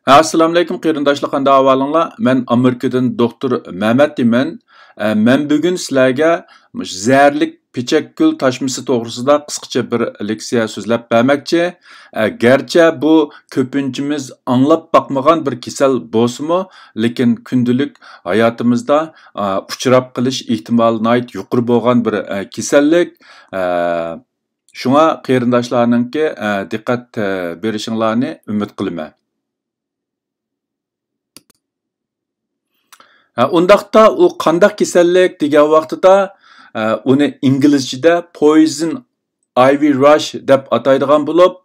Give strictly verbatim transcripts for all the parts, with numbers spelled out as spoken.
ئەسسالامۇئەلەيكۇم قېرىنداشلار، قانداق ئەھۋالىڭلار؟ مەن ئامېرىكىدىن دوختۇر مەمەت دېمەن. ئە، مەن بۈگۈن سىلەرگە مۇشۇ زەھەرلىك پېچەكگۈل تاشمىسى توغرىسىدا قىسقىچە بىر لېكسىيە سۆزلەپ بەرمەكچى. ئە، گەرچە بۇ كۆپىنچىمىز ئاڭلاپ باقمىغان بىر كېسەل بولسىمۇ، لېكىن كۈندىلىك ھاياتىمىزدا، ئە، ئۇچراپ قېلىش ئېھتىمالى ناھايىتى يۇقىرى بولغان بىر، ئە، كېسەللىك. ئە، شۇڭا قېرىنداشلارنىڭكى، ئە، دىققەت، ئە، بېرىشىڭلارنى ئۈمىد قىلىمەن. ھە، ئۇنداقتا ئۇ قانداق كېسەللىك دېگەن ۋاقتىدا، ئە، ئۇنى ئىنگلىزچىدە poison ivy rash دەپ ئاتايدىغان بولۇپ،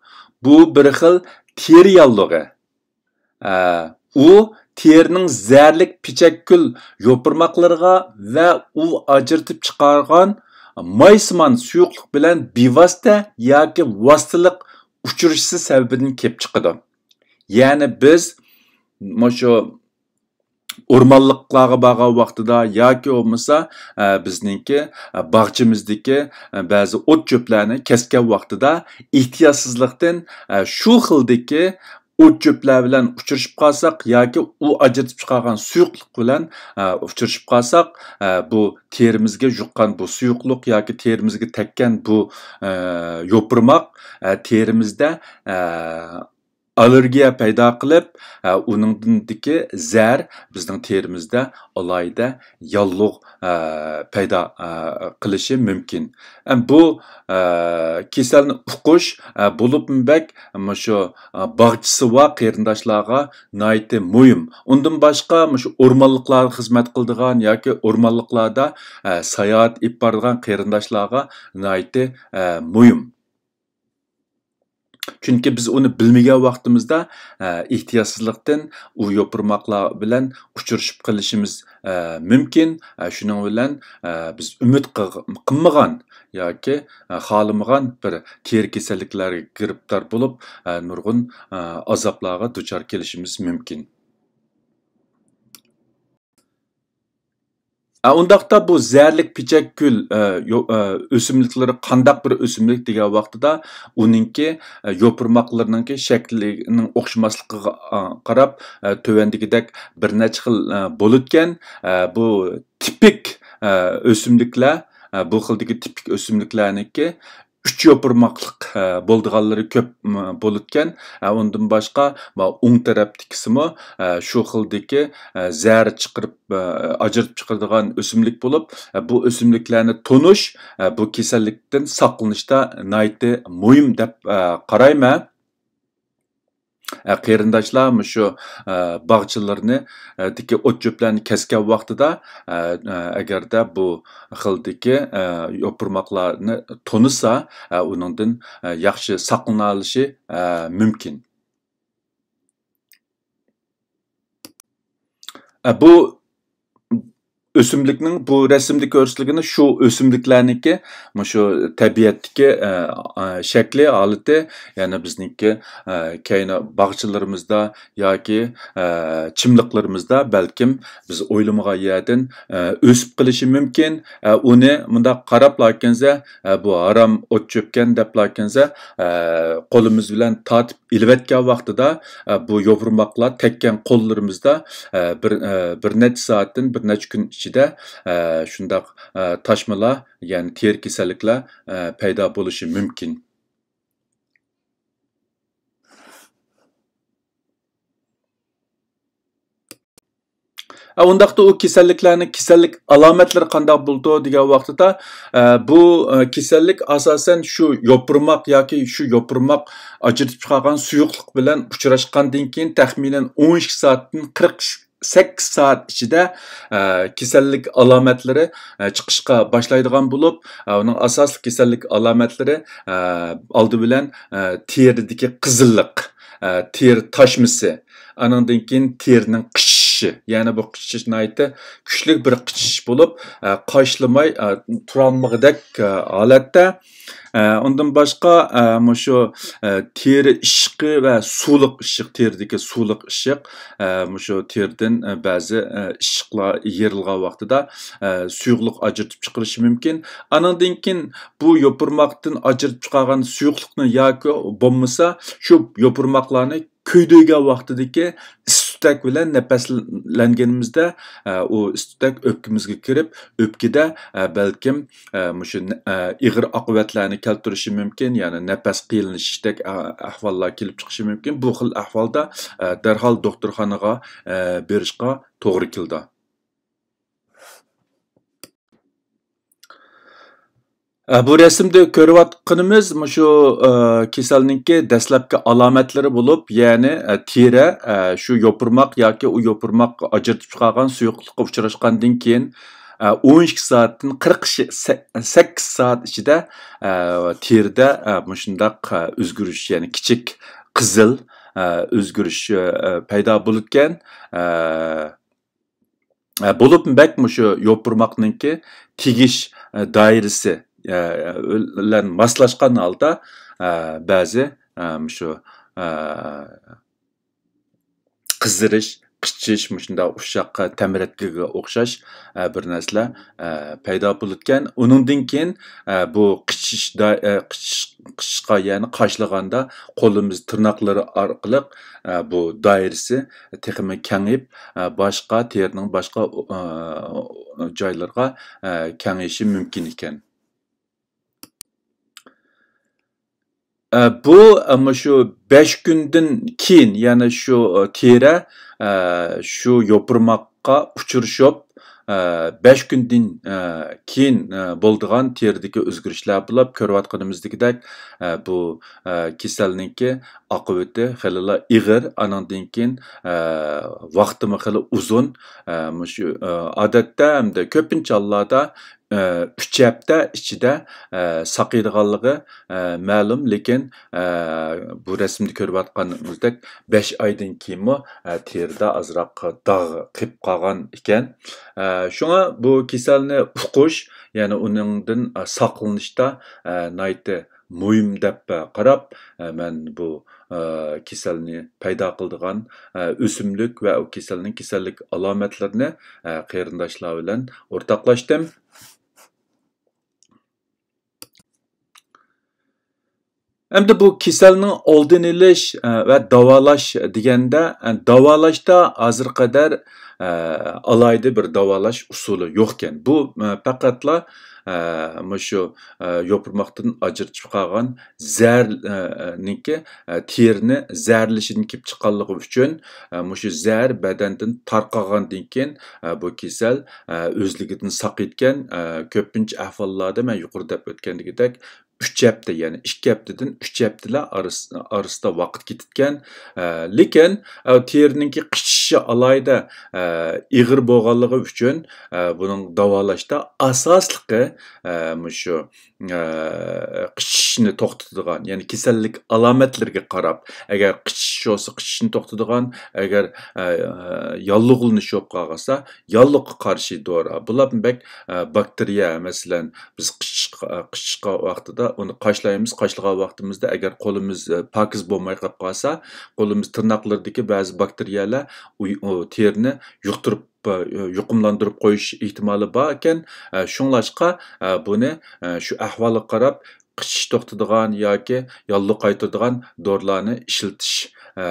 بۇ بىر خىل تېرە ياللۇغى. ئە، ئۇ تېرىنىڭ زەھەرلىك پېچەكگۈل يوپۇرماقلىرىغا ۋە ئۇ ئاجرىتىپ چىقارغان مايسىمان سۇيۇقلۇق بىلەن بىۋاسىتە ياكى ۋاسىتىلىق ئۇچرىشىشى سەۋەبىدىن كېلىپ چىقىدۇ. يەنى بىز مۇشۇ ئورمانلىقلارغا بارغان ۋاقتىدا ياكى بولمىسا، ئە، بىزنىڭكى، ئە، باغچىمىزدىكى، ئە، بەزى ئوت چۆپلەرنى كەسكەن ۋاقتىدا ئېھتىياتسىزلىقتىن، ئە، شۇ خىلدىكى ئوت چۆپلەر بىلەن ئۇچرىشىپ قالساق ياكى ئۇ ئاجرىتىپ چىقارغان سۇيۇقلۇق بىلەن، ئە، ئۇچرىشىپ قالساق، ئە، بۇ تېرىمىزگە يۇققان بۇ سۇيۇقلۇق ياكى تېرىمىزگە تەگكەن بۇ، ئە، يوپۇرماق، ئە، تېرىمىزدە، ئە، ئاللېرگىيە پەيدا قىلىپ، ئە، ئۇنىڭدىكى زەھەر بىزنىڭ تېرىمىزدە ئالاھىدە ياللۇغ، ئە، پەيدا، ئە، قىلىشى مۇمكىن. ئە، بۇ، ئە، كېسەلنى ئۇقۇش، ئە، بولۇپمۇ بەك مۇشۇ، ئە، باغچىسى بار قېرىنداشلارغا ناھايىتى مۇھىم. ئۇندىن باشقا مۇشۇ ئورمانلىقلاردا خىزمەت قىلىدىغان ياكى ئورمانلىقلاردا، ئە، ساياھەت ئېلىپ بارىدىغان قېرىنداشلارغا ناھايىتى، ئە، مۇھىم. چۈنكى بىز ئۇنى بىلمىگەن ۋاقتىمىزدا، ئە، ئېھتىياتسىزلىقتىن ئۇ يوپۇرماقلار بىلەن ئۇچرىشىپ قېلىشىمىز، ئە، مۇمكىن. ئە، شۇنىڭ بىلەن، ئە، بىز ئۈمىد قىلغ-، قىلمىغان ياكى، ئە، خالىمىغان بىر تېرە كېسەللىكلەرگە گىرىپتار بولۇپ، ئە، نۇرغۇن، ئە، ئازابلارغا دۇچار كېلىشىمىز مۇمكىن. ئە، ئۇنداقتا بۇ زەھەرلىك پېچەكگۈل، ئە، يو-، ئە، ئۆسۈملۈكلىرى قانداق بىر ئۆسۈملۈك دېگەن ۋاقتىدا، ئۇنىڭكى، ئە، يوپۇرماقلىرىنىڭكى شەكلىنىڭ ئوخشىماسلىقىغا، ئە، قاراپ، ئە، تۆۋەندىكىدەك بىر نەچچە خىل، ئە، بولىدىكەن. ئە، بۇ تىپىك، ئە، ئۆسۈملۈكلەر، ئە، بۇ خىلدىكى تىپىك ئۆسۈملۈكلەرنىڭكى ئۈچ يوپۇرماقلىق، ئە، بولىدىغانلىرى كۆپ، م، بولىدىكەن. ئە، ئۇندىن باشقا، ما، ئوڭ تەرەپتىكىسىمۇ، ئە، شۇ خىلدىكى، ئە، زەھەر چىقىرىپ، ئە، ئاجرىتىپ چىقىرىدىغان ئۆسۈملۈك بولۇپ، ئە، بۇ ئۆسۈملۈكلەرنى تونۇش، ئە، بۇ كېسەللىكتىن ساقلىنىشتا ناھايىتى مۇھىم دەپ، ئە، قارايمەن. ئە، قېرىنداشلار مۇشۇ، ئە، باغچىلىرىنى، ئە، دىكى ئوت چۆپلەرنى كەسكەن ۋاقتىدا، ئە، ئە، ئەگەردە بۇ خىلدىكى، ئە، يوپۇرماقلارنى تونۇسا، ئە، ئۇنىڭدىن، ئە، ياخشى ساقلىنالىشى، ئە، مۇمكىن. ئە، بۇ ئۆسۈملۈكنىڭ بۇ رەسىمدە كۆرسىتىلگىنى شۇ ئۆسۈملۈكلەرنىڭكى مۇشۇ تەبىئەتتىكى، ئە، ئە، شەكلى، ھالىتى، يەنى بىزنىڭكى، ئە، كەينى باغچىلىرىمىزدا ياكى، ئە، چىملىقلىرىمىزدا بەلكىم بىز ئويلىمىغان يەردىن، ئە، ئۆسۈپ قېلىشى مۇمكىن. ئە، ئۇنى مۇنداق قاراپلا كەنسە، ئە، بۇ ھارام ئوت چۆپكەن دەپلا كەنسە، ئە، قولىمىز بىلەن تارتىپ ئېلىۋەتكەن ۋاقتىدا، ئە، بۇ يوپۇرماقلار تەگكەن قوللىرىمىزدا، ئە، بىر، ئە، بىر نەچچە سائەتتىن، بىر نەچچە كۈن ئىچىدە، ئە، شۇنداق، ئە، تاشمىلار، يەنى تېرە كېسەللىكلەر، ئە، پەيدا بولۇشى مۇمكىن. ئە، ئۇنداقتا ئۇ كېسەللىكلەرنىڭ كېسەللىك ئالامەتلىرى قانداق بولىدۇ دېگەن ۋاقتىدا، ئە، بۇ، ئە، كېسەللىك ئاساسەن شۇ يوپۇرماق ياكى شۇ يوپۇرماق ئاجرىتىپ چىقارغان سۇيۇقلۇق بىلەن ئۇچراشقاندىن كېيىن تەخمىنەن ئون ئىككى سائەتتىن قىرىق سەككىز سائەت ئىچىدە، ئە، كېسەللىك ئالامەتلىرى، ئە، چىقىشقا باشلايدىغان بولۇپ، ئە، ئۇنىڭ ئاساسلىق كېسەللىك ئالامەتلىرى، ئە، ئالدى بىلەن، ئە، تېرىدىكى قىزىللىق، ئە، تېرە تاشمىسى، ئانىڭدىن كېيىن تېرىنىڭ قىچىشىشى، يەنى بۇ قىچىشىش ناھايىتى كۈچلۈك بىر قىچىشىش بولۇپ، ئە، قاشلىماي، ئە، تۇرالمىغۇدەك، ئە، ھالەتتە. ئە، ئۇندىن باشقا، ئە، مۇشۇ، ئە، تېرە ئىششىقى ۋە سۇلۇق ئىششىق، تېرىدىكى سۇلۇق ئىششىق، ئە، مۇشۇ تېرىدىن، ئە، بەزى، ئە، ئىششىقلار يېرىلغان ۋاقتىدا، ئە، سۇيۇقلۇق ئاجرىتىپ چىقىرىشى مۇمكىن. ئانىڭدىن كېيىن بۇ يوپۇرماقتىن ئاجرىتىپ چىقارغان سۇيۇقلۇقنى ياكى بولمىسا شۇ يوپۇرماقلارنى كۆيدۈرگەن ۋاقتىدىكى ئىس-تۈتەك بىلەن نەپەسلەنگىنىمىزدە، ئە، ئۇ ئىس-تۈتەك ئۆپكىمىزگە كىرىپ، ئۆپكىدە، ئە، بەلكىم، ئە، مۇشۇ، ئە، ئېغىر ئاقىۋەتلەرنى كەلتۈرۈشى مۇمكىن، يەنى نەپەس قىيىنلىشىشتەك، ئە، ئەھۋاللار كېلىپ چىقىشى مۇمكىن. بۇ خىل ئەھۋالدا، ئە، دەرھال دوختۇرخانىغا، ئە، بېرىشقا توغرا كېلىدۇ. ئە، بۇ رەسىمدە كۆرۈۋاتقىنىمىز مۇشۇ، ئە، كېسەلنىڭكى دەسلەپكى ئالامەتلىرى بولۇپ، يەنى، ئە، تېرە، ئە، شۇ يوپۇرماق ياكى ئۇ يوپۇرماق ئاجرىتىپ چىقارغان سۇيۇقلۇققا ئۇچراشقاندىن كېيىن، ئە، ئون ئىككى سائەتتىن قىرىق سەككىز سائەت ئىچىدە، ئە، تېرىدە، ئە، مۇشۇنداق، ئە، ئۆزگىرىش، يەنى كىچىك قىزىل، ئە، ئۆزگىرىش، ئە، پەيدا بولىدىكەن. ئە، ئە، بولۇپمۇ بەك مۇشۇ يوپۇرماقنىڭكى تېگىش، ئە، دائىرىسى، ئە، بىلەن ماسلاشقان ھالدا، ئە، بەزى، ئە، مۇشۇ، ئە، قىزىرىش، قىچىش، مۇشۇنداق ئۇششاق تەمرەتكىگە ئوخشاش، ئە، بىر نەرسىلەر، ئە، پەيدا بولىدىكەن. ئۇنىڭدىن كېيىن، ئە، بۇ قىچىش دا-، ئە، قىچىش، قىچىشقا، يەنى قاشلىغاندا قولىمىز تىرناقلىرى ئارقىلىق، ئە، بۇ دائىرىسى تېخىمۇ كېڭىيىپ، ئە، باشقا تېرىنىڭ باشقا، ئە، جايلىرىغا، ئە، كېڭىيىشى مۇمكىن ئىكەن. ئە، بۇ، ئە، مۇشۇ بەش كۈندىن كېيىن، يەنى شۇ، ئە، تېرە، ئە، شۇ يوپۇرماققا ئۇچرىشىپ، ئە، بەش كۈندىن، ئە، كېيىن، ئە، بولىدىغان تېرىدىكى ئۆزگىرىشلەر بولۇپ، كۆرۈۋاتقىنىمىزدىكىدەك، ئە، بۇ، ئە، كېسەلنىڭكى ئاقىۋىتى خېلىلا ئېغىر، ئانىڭدىن كېيىن، ئە، ۋاقتىمۇ خېلى ئۇزۇن. ئە، مۇشۇ، ئە، ئادەتتە ھەمدە كۆپىنچە ھاللاردا، ئە، ئۈچ ھەپتە ئىچىدە، ئە، ساقىيىدىغانلىقى، ئە، مەلۇم، لېكىن، ئە، بۇ رەسىمدە كۆرۈۋاتقىنىمىزدەك بەش ئايدىن كېيىنمۇ، ئە، تېرىدا ئازراق داغ قېلىپ قالغان ئىكەن. ئە، شۇڭا بۇ كېسەلنى ئۇقۇش، يەنى ئۇنىڭدىن، ئە، ساقلىنىشتا، ئە، ناھايىتى مۇھىم دەپ، ئە، قاراپ، ئە، مەن بۇ، ئە، كېسەلنى پەيدا قىلىدىغان، ئە، ئۆسۈملۈك ۋە ئۇ كېسەلنىڭ كېسەللىك ئالامەتلىرىنى، ئە، قېرىنداشلار بىلەن ئورتاقلاشتىم. ئەمدى بۇ كېسەلنىڭ ئالدىنى ئېلىش، ئە، ۋە داۋالاش دېگەندە، ئە، داۋالاشتا ھازىرغا قەدەر، ئە، ئالاھىدە بىر داۋالاش ئۇسۇلى يوقكەن. بۇ، ئە، پەقەتلا، ئە، مۇشۇ، ئە، يوپۇرماقتىن ئاجرىتىپ قالغان زەھەر، ئە، نىڭكى، ئە، تېرىنى زەھەرلىشىدىن كېلىپ چىققانلىقى ئۈچۈن، ئە، مۇشۇ زەھەر بەدەندىن تارقالغاندىن كېيىن، ئە، بۇ كېسەل، ئە، ئۆزلۈكىدىن ساقىيىدىكەن. ئە، كۆپىنچە ئەھۋاللاردا مەن يۇقىرىدا دەپ ئۆتكەندىكىدەك، ئۈچ ھەپتە، يەنى ئىككى ھەپتىدىن ئۈچ ھەپتىلەر ئارىس-، ئارىسىدا ۋاقىت كېتىدىكەن. ئە، لېكىن، ئە، تېرىنىڭكى قىچىشىشى ئالاھىدە، ئە، ئېغىر بولغانلىقى ئۈچۈن، ئە، بۇنىڭ داۋالاشتا ئاساسلىقى، ئە، مۇشۇ، ئە، قىچىشىشنى توختىتىدىغان، يەنى كېسەللىك ئالامەتلىرىگە قاراپ، ئەگەر قىچىشىش بولسا قىچىشىشنى توختىتىدىغان، ئەگەر، ئە، ياللۇغلىنىش بولۇپ قالغانسا، ياللۇغقا قارشى دورا. بۇلار بەك، ئە، باكتېرىيە، مەسىلەن، بىز قىچىشقا، قىچىشقا ۋاقتىدا ئۇنى قاشلايمىز. قاشلىغان ۋاقتىمىزدا ئەگەر قولىمىز، ئە، پاكىز بولماي قېلىپ قالسا، قولىمىز تىرناقلىرىدىكى بەزى باكتېرىيەلەر ئۇ، ئۇ تېرىنى يۇقتۇرۇپ، ئە، يۇقۇملاندۇرۇپ قويۇش ئېھتىمالى بار ئىكەن. ئە، شۇڭلاشقا، ئە، بۇنى، ئە، شۇ ئەھۋالغا قاراپ قىچىشىش توختىتىدىغان ياكى ياللۇغ قايتۇرىدىغان دورىلارنى ئىشلىتىش، ئە،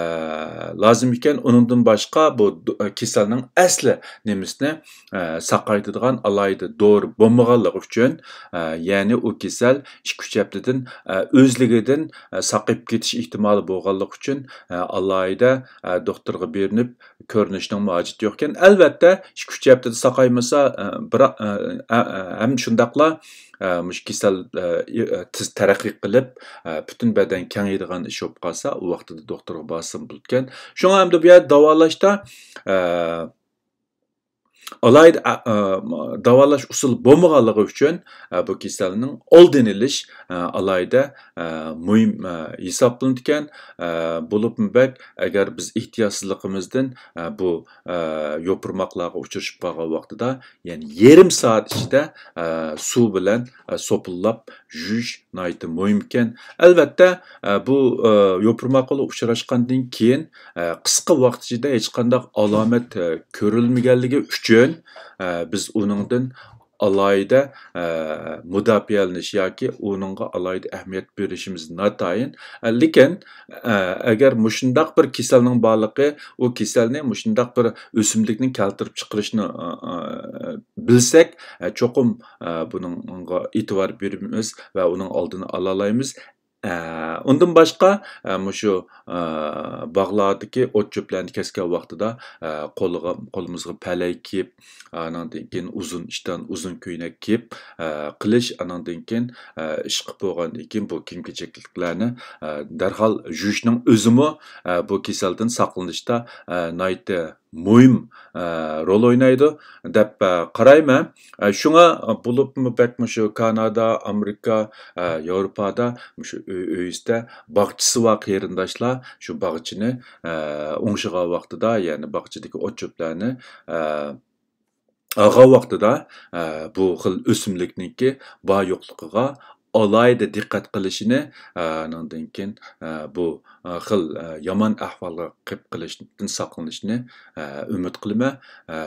لازىم ئىكەن. ئۇنىڭدىن باشقا بۇ د-، كېسەلنىڭ ئەسلى نېمىسىنى، ئە، ساقايتىدىغان ئالاھىدە دورا بولمىغانلىقى ئۈچۈن، ئە، يەنى ئۇ كېسەل ئىككى، ئۈچ ھەپتىدىن، ئە، ئۆزلۈكىدىن، ئە، ساقىيىپ كېتىش ئېھتىمالى بولغانلىقى ئۈچۈن، ئە، ئالاھىدە، ئە، دوختۇرغا بېرىنىپ كۆرۈنۈشنىڭمۇ ھاجىتى يوقكەن. ئەلۋەتتە، ئىككى، ئۈچ ھەپتىدە ساقايمىسا، ئە، بىراق، ئە، ئە، ئە، ھەم شۇنداقلا، ئە، مۇشۇ كېسەل، ئە، ئى-، ئە، تېز تەرەققىي قىلىپ، ئە، پۈتۈن بەدەن كېڭىيىدىغان ئىش بولۇپ قالسا، ئۇ ۋاقتىدا دوختۇرغا بارسىمۇ بولىدىكەن. شۇڭا ئەمدى بۇ يەردە داۋالاشتا، ئە، ئالاھىدە، ئە، ئە، داۋالاش ئۇسۇلى بولمىغانلىقى ئۈچۈن، ئە، بۇ كېسەلنىڭ ئالدىنى ئېلىش، ئە، ئالاھىدە، ئە، مۇھىم، ئە، ھېسابلىنىدىكەن. ئە، بولۇپمۇ بەك، ئەگەر بىز ئېھتىياتسىزلىقىمىزدىن، ئە، بۇ، ئە، يوپۇرماقلارغا ئۇچرىشىپ قالغان ۋاقتىدا، يەنى يېرىم سائەت ئىچىدە، ئە، سۇ بىلەن، ئە، سوپۇنلاپ يۇيۇش ناھايىتى مۇھىم ئىكەن. ئەلۋەتتە، ئە، بۇ، ئە، يوپۇرماق بىلەن ئۇچراشقاندىن كېيىن، ئە، قىسقا ۋاقىت ئىچىدە ھېچقانداق ئالامەت، ئە، كۆرۈلمىگەنلىكى ئۈچۈن، ئە، بىز ئۇنىڭدىن ئالاھىدە، ئە، مۇداپىئەلىنىش ياكى ئۇنىڭغا ئالاھىدە ئەھمىيەت بېرىشىمىز ناتايىن. ئە، لېكىن، ئە، ئەگەر مۇشۇنداق بىر كېسەلنىڭ بارلىقى، ئۇ كېسەلنى مۇشۇنداق بىر ئۆسۈملۈكنىڭ كەلتۈرۈپ چىقىرىشىنى، ئە، ئە، بىلسەك، ئە، چوقۇم، ئە، بۇنىڭغا ئېتىبار بېرىمىز ۋە ئۇنىڭ ئالدىنى ئالالايمىز. ئە، ئۇندىن باشقا، ئە، مۇشۇ، ئە، باغلاردىكى ئوت-چۆپلەرنى كەسكەن ۋاقتىدا، ئە، قولىغا، قولىمىزغا پەلەي كىيىپ، ئانىڭدىن كېيىن ئۇزۇن ئىشتان، ئۇزۇن كۆينەك كىيىپ، ئە، قىلىش، ئانىڭدىن كېيىن، ئە، ئىش قىلىپ بولغاندىن كېيىن بۇ كىيىم-كېچەكلىكلەرنى، ئە، دەرھال يۇيۇشنىڭ ئۆزىمۇ، ئە، بۇ كېسەلدىن ساقلىنىشتا، ئە، ناھايىتى مۇھىم، ئە، رول ئوينايدۇ دەپ، ئە، قارايمەن. ئە، شۇڭا بولۇپمۇ بەك مۇشۇ كانادا، ئامېرىكا، ئە، ياۋروپادا مۇشۇ ئۆي، ئۆيىسىدە باغچىسى بار قېرىنداشلار شۇ باغچىنى، ئە، ئوڭشىغان ۋاقتىدا، يەنى باغچىدىكى ئوت-چۆپلەرنى، ئە، ئالغان ۋاقتىدا، ئە، بۇ خىل ئۆسۈملۈكنىڭكى بار يوقلۇقىغا ئالاھىدە دىققەت قىلىشىنى، ئە، ئانىڭدىن كېيىن، ئە، بۇ، ئە، خىل، ئە، يامان ئەھۋالغا قېلىپ قېلىشتىن ساقلىنىشىنى، ئە، ئۈمىد قىلىمەن. ئە،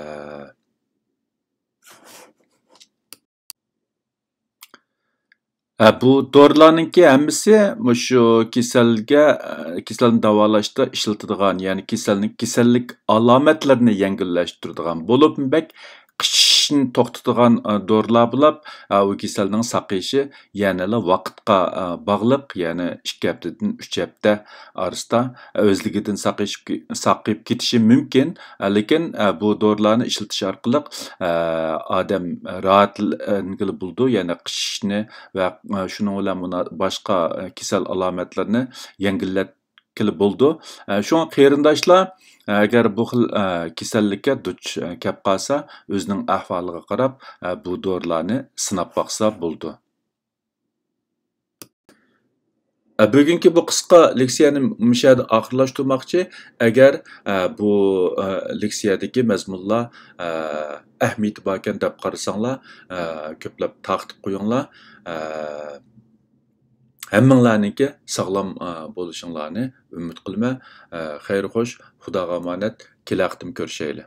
ئە، بۇ دورىلارنىڭكى ھەممىسى مۇشۇ كېسەلگە، ئە، كېسەلنى داۋالاشتا ئىشلىتىدىغان، يەنى كېسەلنىڭ كېسەللىك ئالامەتلىرىنى يەڭگىللەشتۈرىدىغان بولۇپمۇ بەك قىچىشىشنى توختىتىدىغان، ئە، دورىلار بولۇپ، ئە، ئۇ كېسەلنىڭ ساقىيىشى يەنىلا ۋاقىتقا، ئە، باغلىق، يەنى ئىككى ھەپتىدىن ئۈچ ھەپتە ئارىسىدا ئۆزلۈكىدىن ساقىيىشىپ كې-، ساقىيىپ كېتىشى مۇمكىن. ئە، لېكىن، ئە، بۇ دورىلارنى ئىشلىتىش ئارقىلىق، ئە، ئادەم راھەتلەنگىلى بولىدۇ، يەنى قىچىشىشنى ۋە، ئە، شۇنىڭ بىلەن مۇنا-، باشقا، ئە، كېسەل ئالامەتلىرىنى يەڭگىللەتكىلى بولىدۇ. ئە، شۇڭا قېرىنداشلار، ئە، ئەگەر بۇ خىل، ئە، كېسەللىككە دۇچ، ئە، كەپ قالسا، ئۆزىنىڭ ئەھۋالىغا قاراپ، ئە، بۇ دورىلارنى سىناپ باقسا بولىدۇ. ئە، بۈگۈنكى بۇ قىسقا لېكسىيەنى مۇشۇ يەردە ئاخىرلاشتۇرماقچى. ئەگەر، ئە، بۇ، ئە، لېكسىيەدىكى مەزمۇنلار، ئە، ئەھمىيىتى باركەن دەپ قارىساڭلار، ئە، كۆپلەپ تارقىتىپ قويۇڭلار. ئە، ھەممىڭلارنىڭكى ساغلام، ئە، بولۇشۇڭلارنى ئۈمىد قىلىمەن. ئە، خەير خوش، خۇداغا ئامانەت، كېلەر قېتىم كۆرۈشەيلى.